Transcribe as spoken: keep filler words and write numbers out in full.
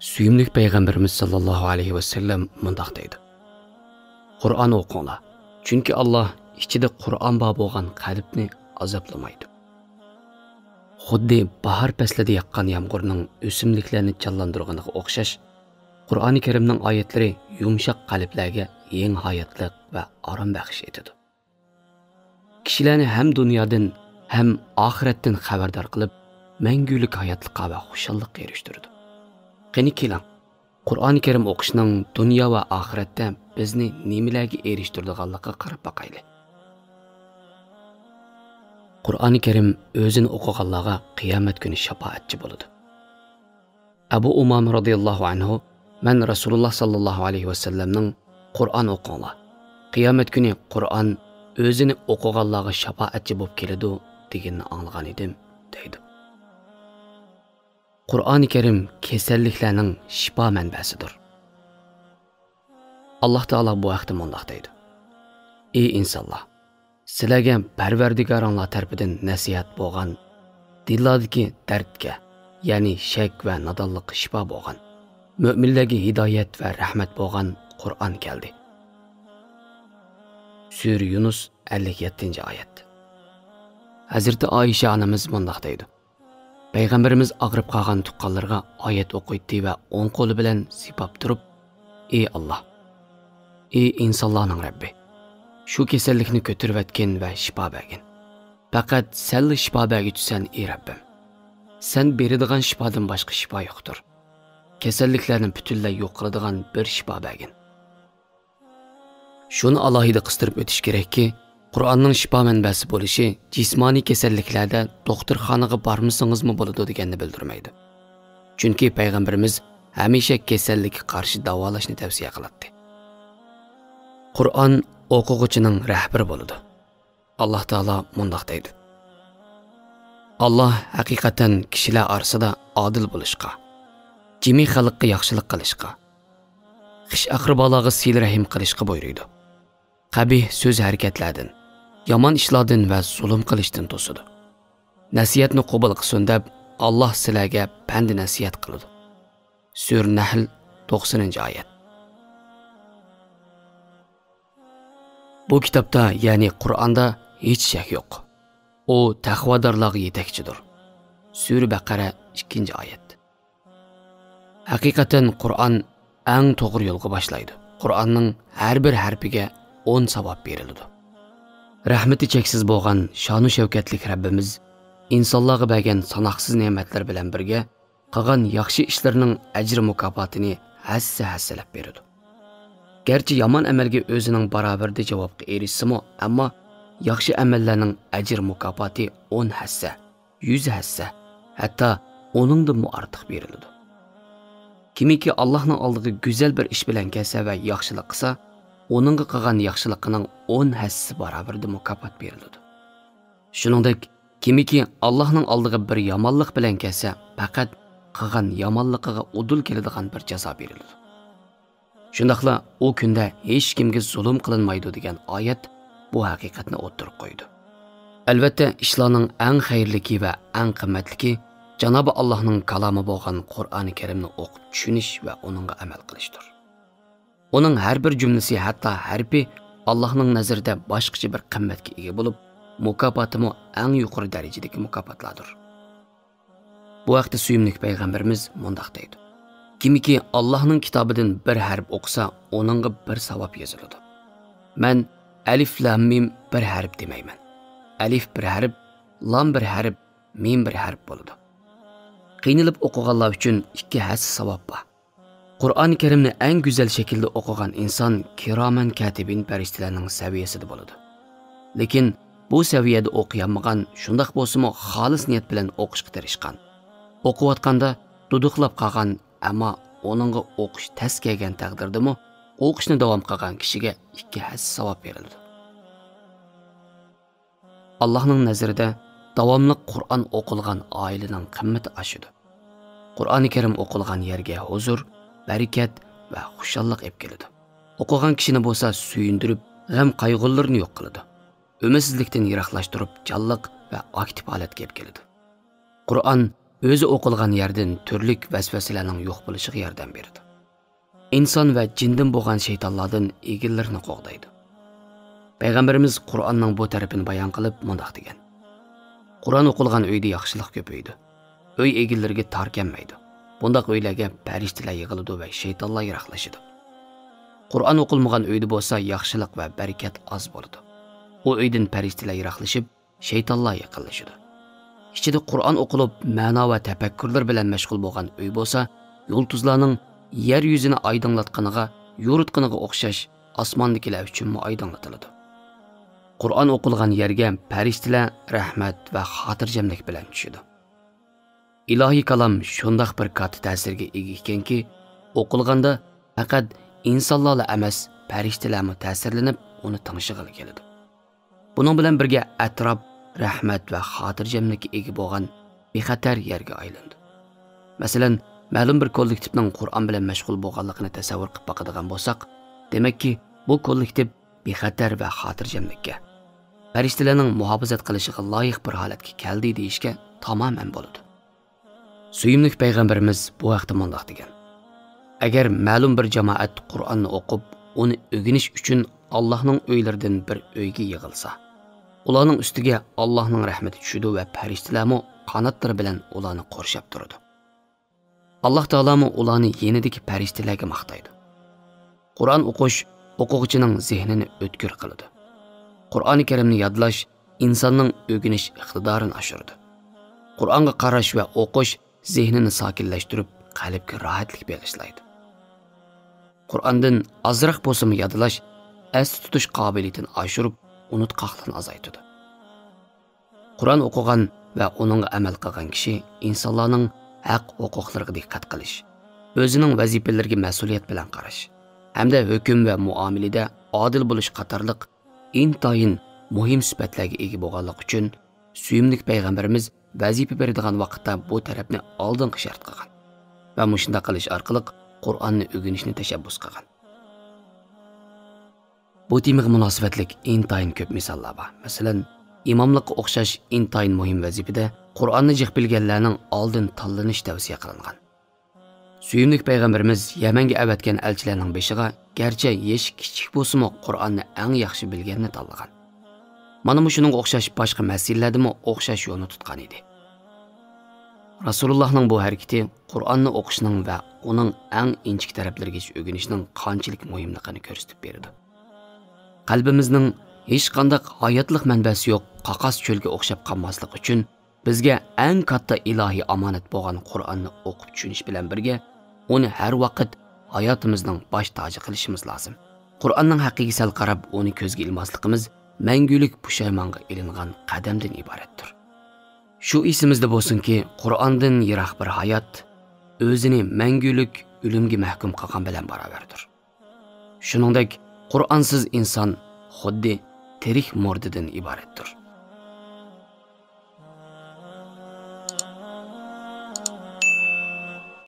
سۆيۈملۈك پەيغەمبىرىمىز ساللاللاھۇ ئەلەيھى ۋەسەللەم مۇنداق دەيدۇ: «قۇرئان ئوقۇڭلار، چۈنكى ئاللاھ ئىچىدە قۇرئان بار بولغان قەلبنى ئازابلىمايدۇ.» خۇددى باھار پەسلىدە ياغقان يامغۇرنىڭ ئۆسۈملۈكلەرنى جانلاندۇرغىنىغا ئوخشاش، قۇرئانى كەرىمنىڭ ئايەتلىرى يۇمشاق قەلبلەرگە يېڭى ھاياتلىق ۋە ئارام بەخش ئېتىدۇ. كىشىلەرنى ھەم دۇنيادىن، ھەم ئاخىرەتتىن خەۋەردار قىلىپ، مەڭگۈلۈك ھاياتلىققا ۋە خۇشاللىققا ئېرىشتۈرىدۇ. قېنى كېلىڭ، قۇرئانى كەرىم ئوقۇشنىڭ دۇنيا ۋە ئاخىرەتتە بىزنى نېمىلەرگە ئېرىشتۈرىدىغانلىقىغا قاراپ باقايلى. قۇرئانى كەرىم ئۆزىنى ئوقۇغانلارغا قىيامەت كۈنى شاپائەتچى بولىدۇ. ئەبۇ ئۇمامە رازىياللاھۇ ئەنھۇ: «مەن رەسۇلۇللاھ ساللاللاھۇ ئەلەيھى ۋەسەللەمنىڭ، 'قۇرئان ئوقۇڭلار، قىيامەت كۈنى قۇرئان ئۆزىنى ئوقۇغانلارغا شاپائەتچى بولۇپ كېلىدۇ' دېگىنىنى ئاڭلىغان ئىدىم» دەيدۇ. قۇرئانى كەرىم كېسەللىكلەرنىڭ شىپا مەنبەسىدۇر. ئاللاھ تائالا بۇ ھەقتە مۇنداق دەيدۇ: «ئى ئىنسانلار، سىلەرگە پەرۋەردىگارىڭلار تەرىپىدىن نەسىھەت بولغان، دىللاردىكى دەردكە، يەنى شەك ۋە نادانلىققا شىپا بولغان، مۆمىنلەرگە ھىدايەت ۋە رەھمەت بولغان قۇرئان كەلدى.» سۈرە يۇنۇس، ئەللىك يەتتىنچى ئايەت. ھەزرىتى ئائىشە ئانىمىز مۇنداق دەيدۇ: پەيغەمبىرىمىز ئاغرىپ قالغان تۇغقانلىرىغا ئايەت ئوقۇيتتى ۋە ئوڭ قولى بىلەن سىيپاپ تۇرۇپ: «ئى ئاللاھ، ئى ئىنسانلارنىڭ رەببى، شۇ كېسەللىكنى كۆتۈرۈۋەتكىن ۋە شىپا بەرگىن. پەقەت سەنلا شىپا بەرگۈچىسەن، ئى رەببىم. سەن بېرىدىغان شىپادىن باشقا شىپا يوقتۇر. كېسەللىكلەرنى پۈتۈنلەي يوق قىلىدىغان بىر شىپا بەرگىن.» شۇنى ئالاھىدە قىستۇرۇپ ئۆتۈش كېرەككى، قۇرئاننىڭ شىپا مەنبەسى بولۇشى جىسمانىي كېسەللىكلەردە دوختۇرخانىغا بارمىسىڭىزمۇ بولىدۇ دېگەننى بىلدۈرمەيدۇ. چۈنكى پەيغەمبىرىمىز ھەمىشە كېسەللىككە قارشى داۋالاشنى تەۋسىيە قىلاتتى. قۇرئان ئوقۇغۇچىنىڭ رەھبىرى بولىدۇ. ئاللاھ تائالا مۇنداق دەيدۇ: «ئاللاھ ھەقىقەتەن كىشىلەر ئارىسىدا ئادىل بولۇشقا، جىمى خەلققە ياخشىلىق قىلىشقا، خىش ئەقرىبالارغا سىلە رەھىم قىلىشقا بۇيرۇيدۇ. قەبىھ سۆز ھەرىكەتلەردىن، يامان ئىشلاردىن ۋە زۇلۇم قىلىشتىن توسىدۇ. نەسىھەتنى قوبۇل قىلسۇن دەپ، ئاللاھ سىلەرگە پەند نەسىھەت قىلىدۇ.» سۈرە نەھل، توقسىنىنچى ئايەت. بۇ كىتابتا، يەنى قۇرئاندا ھېچ شەك يوق. ئۇ تەقۋادارلارغا يېتەكچىدۇر. سۈرە بەقەرە، ئىككىنچى ئايەت. ھەقىقەتەن قۇرئان ئەڭ توغرا يولغا باشلايدۇ. قۇرئاننىڭ ھەر بىر ھەرپىگە ئون ساۋاب بېرىلىدۇ. رەھمىتى چەكسىز بولغان شانۇ شەۋكەتلىك رەببىمىز ئىنسانلارغا بەرگەن ساناقسىز نېمەتلىرى بىلەن بىرگە قىلغان ياخشى ئىشلىرىنىڭ ئەجرى مۇكاپاتىنى ھەسسە-ھەسسىلەپ بېرىدۇ. گەرچە يامان ئەمەلگە ئۆزىنىڭ باراۋىرىدە جاۋابقا ئېرىشسىمۇ، ئەمما ياخشى ئەمەللەرنىڭ ئەجرى مۇكاپاتى ئون ھەسسە، يۈز ھەسسە، ھەتتا ئۇنىڭدىنمۇ ئارتۇق بېرىلىدۇ. كىمكى ئاللاھنىڭ ئالدىغا گۈزەل بىر ئىش بىلەن كەلسە ۋە ياخشىلىق قىلسا، ئۇنىڭغا قىلغان ياخشىلىقىنىڭ ئون ھەسسىسى باراۋىرىدە مۇكاپات بېرىلىدۇ. شۇنىڭدەك، كىمكى ئاللاھنىڭ ئالدىغا بىر يامانلىق بىلەن كەلسە، پەقەت قىلغان يامانلىقىغا ئۇدۇل كېلىدىغان بىر جازا بېرىلىدۇ. شۇنداقلا ئۇ كۈندە ھېچكىمگە زۇلۇم قىلىنمايدۇ دېگەن ئايەت بۇ ھەقىقەتنى ئوتتۇرىغا قويىدۇ. ئەلۋەتتە، ئىشلارنىڭ ئەڭ خەيرلىكى ۋە ئەڭ قىممەتلىكى جانابى ئاللاھنىڭ كالامى بولغان قۇرئانى كەرىمنى ئوقۇپ چۈشىنىش ۋە ئۇنىڭغا ئەمەل قىلىشتۇر. ئۇنىڭ ھەر بىر جۈملىسى، ھەتتا ھەرپى ئاللاھنىڭ نەزىرىدە باشقىچە بىر قىممەتكە ئىگە بولۇپ، مۇكاپاتىمۇ ئەڭ يۇقىرى دەرىجىدىكى مۇكاپاتلاردۇر. بۇ ھەقتە سۆيۈملۈك پەيغەمبىرىمىز مۇنداق دەيدۇ: «كىمكى ئاللاھنىڭ كىتابىدىن بىر ھەرپ ئوقۇسا، ئۇنىڭغا بىر ساۋاب يېزىلىدۇ. مەن ئەلىف لام مىم بىر ھەرپ دېمەيمەن. ئەلىف بىر ھەرپ، لام بىر ھەرپ، مىم بىر ھەرپ بولىدۇ. قىينىلىپ ئوقۇغانلار ئۈچۈن ئىككى ھەسسە ساۋاب بار. قۇرئانى كەرىمنى ئەڭ گۈزەل شەكىلدە ئوقۇغان ئىنسان كىرامەن كاتىبىن پەرىشتىلەرنىڭ سەۋىيەسىدە بولىدۇ. لېكىن بۇ سەۋىيەدە ئوقۇيالمىغان، شۇنداق بولسىمۇ خالىس نىيەت بىلەن ئوقۇشقا تىرىشقان، ئوقۇۋاتقاندا دۇدۇقلاپ قالغان، ئەمما ئۇنىڭغا ئوقۇش تەس كەلگەن تەقدىردىمۇ ئوقۇشنى داۋام قىلغان كىشىگە ئىككى ھەسسە ساۋاب بېرىلىدۇ.» ئاللاھنىڭ نەزىرىدە داۋاملىق قۇرئان ئوقۇلغان ئائىلىنىڭ قىممىتى ئاشىدۇ. قۇرئانى كەرىم ئوقۇلغان يەرگە ھۇزۇر، بەرىكەت ۋە خۇشاللىق ئېلىپ كېلىدۇ. ئوقۇغان كىشىنى بولسا سۆيۈندۈرۈپ، غەم-قايغۇلىرىنى يوق قىلىدۇ. ئۈمىدسىزلىكتىن يىراقلاشتۇرۇپ، جانلىق ۋە ئاكتىپ ھالەتكە ئېلىپ كېلىدۇ. قۇرئان ئۆزى ئوقۇلغان يەردىن تۈرلۈك ۋەسۋەسىلەرنىڭ يوق بولۇشىغا ياردەم بېرىدۇ. ئىنسان ۋە جىندىن بولغان شەيتانلاردىن ئىگىلىرىنى قوغدايدۇ. پەيغەمبىرىمىز قۇرئاننىڭ بۇ تەرىپىنى بايان قىلىپ مۇنداق دېگەن: «قۇرئان ئوقۇلغان ئۆيدە ياخشىلىق كۆپىيىدۇ. ئۆي ئىگىلىرىگە تار كەلمەيدۇ. بۇنداق ئۆيلەرگە پەرىشتىلەر يىغىلىدۇ ۋە شەيتانلار يىراقلىشىدۇ. قۇرئان ئوقۇلمىغان ئۆيدە بولسا ياخشىلىق ۋە بەرىكەت ئاز بولىدۇ. ئۇ ئۆيدىن پەرىشتىلەر يىراقلىشىپ، شەيتانلار يېقىنلىشىدۇ.» ئىچىدە قۇرئان ئوقۇلۇپ، مەنا ۋە تەپەككۇرلار بىلەن مەشغۇل بولغان ئۆي بولسا، يۇلتۇزلارنىڭ يەر يۈزىنى ئايدىڭلاتقىنىغا، يورۇتقىنىغا ئوخشاش ئاسماندىكىلەر ئۈچۈنمۇ ئايدىڭلىتىلىدۇ. قۇرئان ئوقۇلغان يەرگە پەرىشتىلەر رەھمەت ۋە خاتىرجەملىك بىلەن چۈشىدۇ. ئىلاھىي كالام شۇنداق بىر كاتتا تەسىرگە ئىگە ئىكەنكى، ئوقۇلغاندا پەقەت ئىنسانلارلا ئەمەس، پەرىشتىلەرمۇ تەسىرلىنىپ، ئۇنى تىڭشىغىلى كېلىدۇ. بۇنىڭ بىلەن بىرگە، ئەتراپ رەھمەت ۋە خاتىرجەملىككە ئىگە بولغان بىخەتەر يەرگە ئايلىنىدۇ. مەسىلەن، مەلۇم بىر كوللېكتىپنىڭ قۇرئان بىلەن مەشغۇل بولغانلىقىنى تەسەۋۋۇر قىلىپ باقىدىغان بولساق، دېمەككى، بۇ كوللېكتىپ بىخەتەر ۋە خاتىرجەملىككە، پەرىشتىلەرنىڭ مۇھاپىزەت قىلىشىغا لايىق بىر ھالەتكە كەلدى دېيىشكە تامامەن بولىدۇ. سۆيۈملۈك پەيغەمبىرىمىز بۇ ھەقتە مۇنداق دېگەن: «ئەگەر مەلۇم بىر جامائەت قۇرئاننى ئوقۇپ، ئۇنى ئۆگىنىش ئۈچۈن ئاللاھنىڭ ئۆيلىرىدىن بىر ئۆيگە يىغىلسا، ئۇلارنىڭ ئۈستىگە ئاللاھنىڭ رەھمىتى چۈشىدۇ ۋە پەرىشتىلەرمۇ قاناتلىرى بىلەن ئۇلارنى قورشاپ تۇرىدۇ. ئاللاھ تائالامۇ ئۇلارنى يېنىدىكى پەرىشتىلەرگە ماختايدۇ.» قۇرئان ئوقۇش ئوقۇغۇچىنىڭ زېھنىنى ئۆتكۈر قىلىدۇ. قۇرئانى كەرىمنى يادلاش ئىنساننىڭ ئۆگىنىش ئىقتىدارىنى ئاشۇرىدۇ. قۇرئانغا قاراش ۋە ئوقۇش زېھنىنى ساكىنلەشتۈرۈپ، قەلبكە راھەتلىك بېغىشلايدۇ. قۇرئاندىن ئازراق بولسىمۇ يادلاش ئەستە تۇتۇش قابىلىيىتىنى ئاشۇرۇپ، ئۇنتقاقلىقنى ئازايتىدۇ. قۇرئان ئوقۇغان ۋە ئۇنىڭغا ئەمەل قىلغان كىشى ئىنسانلارنىڭ ھەق ھوقۇقلىرىغا دىققەت قىلىش، ئۆزىنىڭ ۋەزىپىلىرىگە مەسئۇلىيەت بىلەن قاراش ھەمدە ھۆكۈم ۋە مۇئامىلىدە ئادىل بولۇش قاتارلىق ئىنتايىن مۇھىم سۈپەتلەرگە ئىگە بولغانلىقى ئۈچۈن، سۆيۈملۈك پەيغەمبىرىمىز ۋەزىپە بېرىدىغان ۋاقىتتا بۇ تەرەپنى ئالدىنقى شەرت قىلغان ۋە مۇشۇنداق قىلىش ئارقىلىق قۇرئاننى ئۆگىنىشنى تەشەببۇس قىلغان. بۇ تېمىغا مۇناسىۋەتلىك ئىنتايىن كۆپ مىساللار بار. مەسىلەن، ئىماملىققا ئوخشاش ئىنتايىن مۇھىم ۋەزىپىدە قۇرئاننى جىق بىلگەنلەرنىڭ ئالدىن تاللىنىشى تەۋسىيە قىلىنغان. سۆيۈملۈك پەيغەمبىرىمىز يەمەنگە ئەۋەتكەن ئەلچىلەرنىڭ بېشىغا گەرچە يېشى كىچىك بولسىمۇ، قۇرئاننى ئەڭ ياخشى بىلگەننى تاللىغان. مانا مۇشۇنىڭغا ئوخشاش باشقا مەسىلىلەردىمۇ ئوخشاش يولنى تۇتقان ئىدى. رەسۇلۇللاھنىڭ بۇ ھەرىكىتى قۇرئاننى ئوقۇشنىڭ ۋە ئۇنىڭ ئەڭ ئىنچىكە تەرەپلىرىگىچە ئۆگىنىشنىڭ قانچىلىك مۇھىملىقىنى كۆرسىتىپ بېرىدۇ. قەلبىمىزنىڭ ھېچقانداق ھاياتلىق مەنبەسى يوق قاقاس چۆلگە ئوخشاپ قالماسلىقى ئۈچۈن، بىزگە ئەڭ كاتتا ئىلاھىي ئامانەت بولغان قۇرئاننى ئوقۇپ چۈشىنىش بىلەن بىرگە، ئۇنى ھەر ۋاقىت ھاياتىمىزنىڭ باش تاجى قىلىشىمىز لازىم. قۇرئاننىڭ ھەققىگە سەل قاراپ، ئۇنى كۆزگە ئىلماسلىقىمىز مەڭگۈلۈك پۇشايمانغا ئېلىنغان قەدەمدىن ئىبارەتتۇر. شۇ ئېسىمىزدە بولسۇنكى، قۇرئاندىن يىراق بىر ھايات ئۆزىنى مەڭگۈلۈك ئۆلۈمگە مەھكۇم قىلغان بىلەن باراۋەردۇر. شۇنىڭدەك، قۇرئانسىز ئىنسان خۇددى تىرىك مۇردىدىن ئىبارەتتۇر.